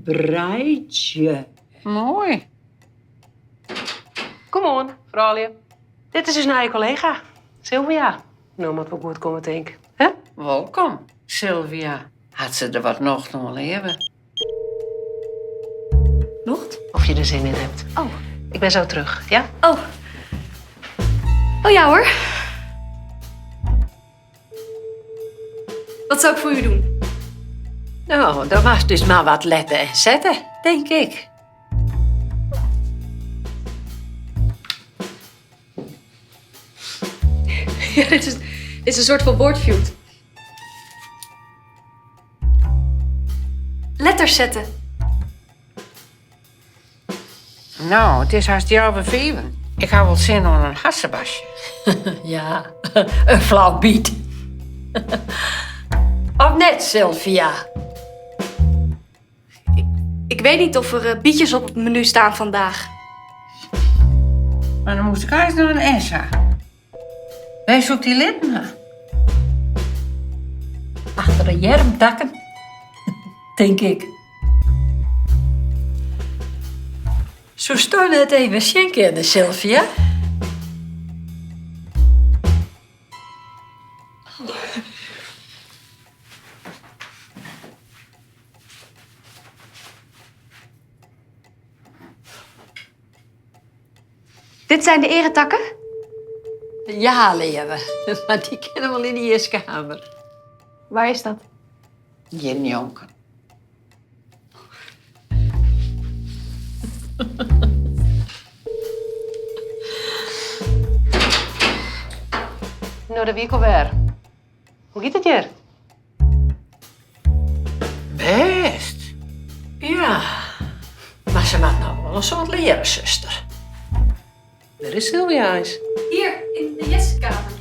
Breidzje. Moai. Goemoarn, froulju. Dit is ús nije kollega, Sylvia. No moat wol goed komme, tink. Hè? Wolkom, Sylvia. Hat se der wat nocht oan, leave? Nocht? Of je er zin in hebt. Oh. Ik ben zo terug, ja? Oh. Oh ja hoor. Wat zou ik voor u doen? No, dan moatst dus mar wat lette en sette, tink ik. Ja, dit is een soort van woordfeud. Letters zetten. No, it is hast healwei fiven. Ik ha wol sin oan in hassebasje. Ja, in flaubyt. Of net, Sylvia? Ik weet niet of er eh, bietjes op het menu staan vandaag. Mar dan moast ik eins noch in Essa. Wêr soe ik dy litten ha? Achter de earmtakken, tink ik. Soesto net even sjen kinne, Sylvia? Dit zijn de eretakken? Ja, leave, mar dy kinne wol yn de jiskehammer. Waar is dat? Hjir njonken. No, dêr wie ik alwer. Hoe giet it hjir? Bêst. Ja, mar se moat noch wol in soad leare, suster. Wêr is Sylvia eins? Hier, in de jistekamer.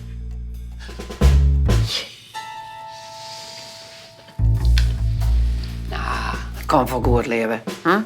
No, dat komt wol goed, leave. Hm?